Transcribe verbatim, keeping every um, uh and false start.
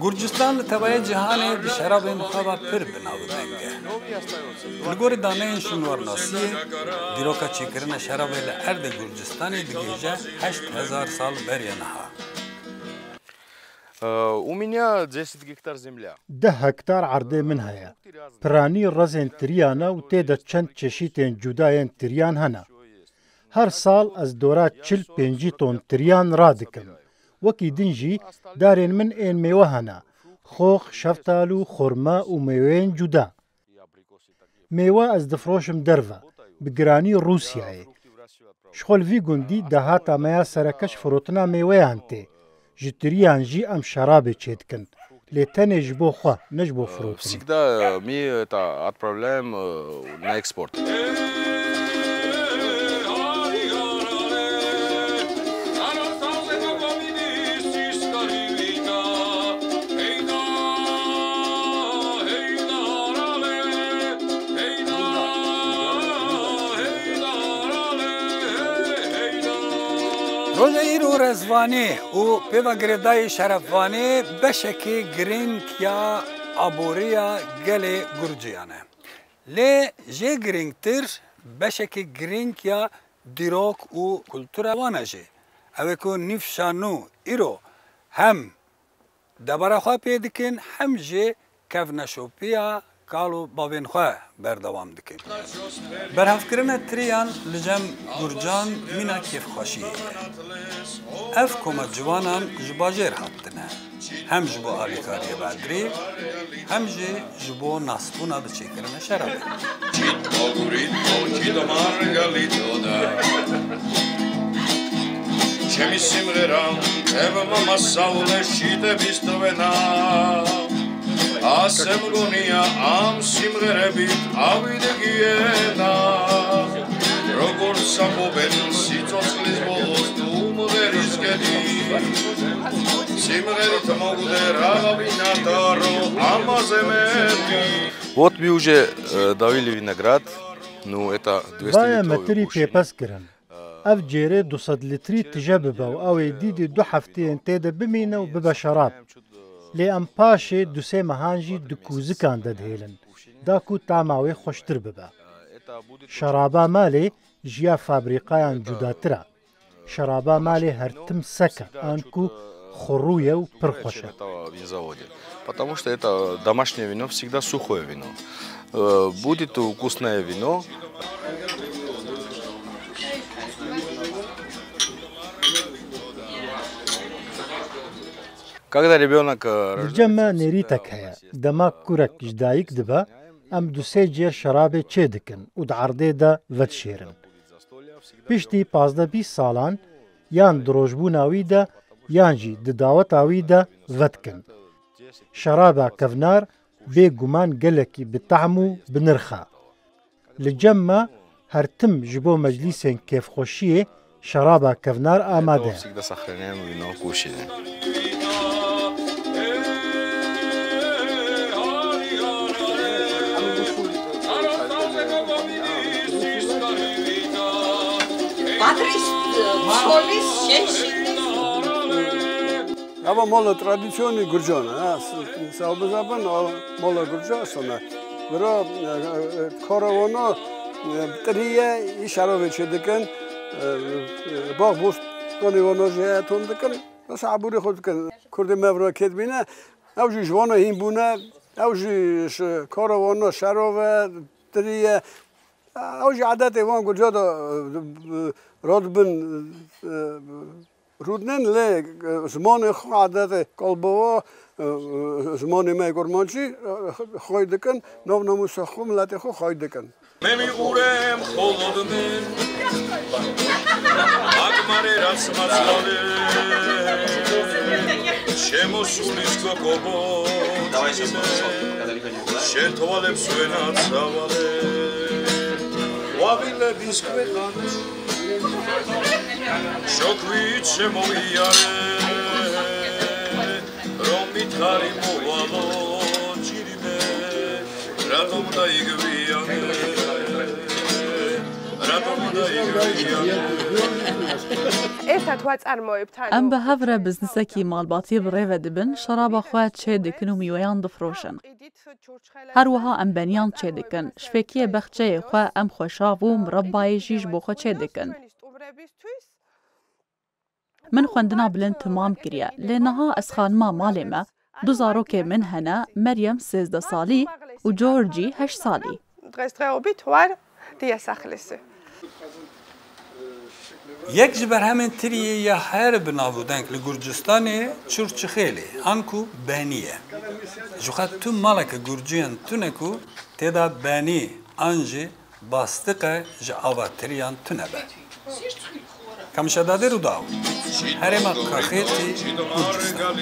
Gurcistan li tevayê cîhanê di şerabên xwe ve pir bi nav û deng e. Li gorî daneyên şûnwarnasiyê, dîroka çêkirina şerabê li erdê Gurcistanê digihêje heşt hezar sal beriya niha. Э, у меня десять гектар земля. Deh hektar erdê min heye. Piranî rezên tiriyan e û tê de çend çeşîtên cuda yên tiriyan hene. Her sal ez dora çil pêncî ton tiriyan radikim. Wekî din jî darên min ên mêwe hene. Xox, şeftal û xurma û mêweyên cuda. Mêwe ez difroşim derve, bi giranî Rûsyayê. Ji xwe li vî gundî dahata me ya sereke ji firotina mêweyan tê. Ji tiriyan jî em şerabê çêdikin. Lê tenê ji bo xwe, ne ji bo firotinê. Всегда, э, мы это отправляем, э, на экспорт. Roja îro rezvanî û pêva girêdayî şerefvanî beşekî girîng ya aboriya gelê Gurciyan e. Lê jê girîngtir beşekî girîng ya dîrok û kultura wan e jî. Ew ê ku nîvşa nû îro hem debara xwe pê dikin, hem jî kevneşopiya kal û bavên xwe berdewam dikin. Berhevkirina tiriyan li cem Gurcan mîna kêfxweşiyê ye. Ev koma ciwanan ji bajêr hatine. Hem ji bo alîkariyê Bedrî, hem jî ji bo nasbûna bi çêkirina şerabê. Çit ogurît o çit margalît oda. Çemî simreran, ev mama sawle şîte bîstovena. Asem goniya am simre rebît, awî de giyena. Rogor sabo ben, si çoslis bolos, tu mu veriz gedi. Simre ritmo gude, raga vina taro, ama zemeti. Вот мы уже, э, давили виноград, ну, это двести литровый кувшин. Vaye me tirî pêpez kirin. Ev cêrê du sed litrî tije bibe û ew ê dîdî du hefteyên tê de bimîne û bibe şerab. Lê em paşê du sê mehan jî di kûzikan de dihêlin, da ku tama wê xweştir bibe. Şeraba malê ji ya fabrîqayan cudatir e. Şeraba malê her tim sek e, an ku xurû ye û pir xweş e. Потому что это домашнее вино, всегда сухое вино. Э, будет вкусное вино. Когда ребёнок, э, Li cem me nêrîtek heye. Dema kurek ji dayik dibe, em du sê cêr şerabê çê dikin û di erdê de vedişêrin. Piştî pazdeh bîst salan yan di rojbûna wî de yan jî di daweta wî de vedikin. Şeraba kevnar bê guman gelekî bi tehm û bi nirx e. Li cem me her tim ji bo meclîsên kêfxweşiyê şeraba kevnar amade ye. Всегда сохраняем вино, кувшины. Eva mola tradisyonî Gurcan e, ha, s-, sawbiza bin, a, mola Gurca sona. Vira, e, e, kara wana, e, tiriye, î şerabê çê dikin, e, e, bax bostanê wana jî heye tom dikin, wesa ebûrê xwe dikin. Kurdê me vira kêt bîne, ew jî ji wana hîn bûne, ew jî ji kara wana şerab e, tiriye. Ew jî edetê wan Gurca de, e, radibin, e, rûdinin lê, e, zimanê xwe edetê kalbava, e, e, zimanê me kurmancî, e, xwey dikin, nav namûsa xwe, miletê xwe xwey dikin. Memî urem xolod min, Akmarê rasmaçlale, Şemo sulisko kobo, Şertovale psuena çavale, Wavile biskve xane, Şokvi çemo yare, Romit harimo valo cirime, Radom da igviyane, Radom da igviyane. Em bi hev re biznisekî malbatî bi rê ve dibin, şeraba xwe çê dikin û mîweyan difroşin. Her wiha em beniyan çê dikin. Ji fêkiyê bexçeyê xwe em xweşav û mirebayê jî ji bo xwe çê dikin. Min xwendina bilind timam kiriye, lê niha ez xanima malê me, du zarokê min hene, Meryem sêzdeh salî û Georgî heşt salî. Yek ji berhemên tiriyê ya her bi nav û deng li Gurcistanê Çurçixêlê, an ku benî ye. Ji xwe tu maleke Gurciyan tune ku tê de benî an jî bastiqe ji ava tiriyan tune be. Kamişadadê Rûdaw, herêma Kaxêtî, Gurcistan.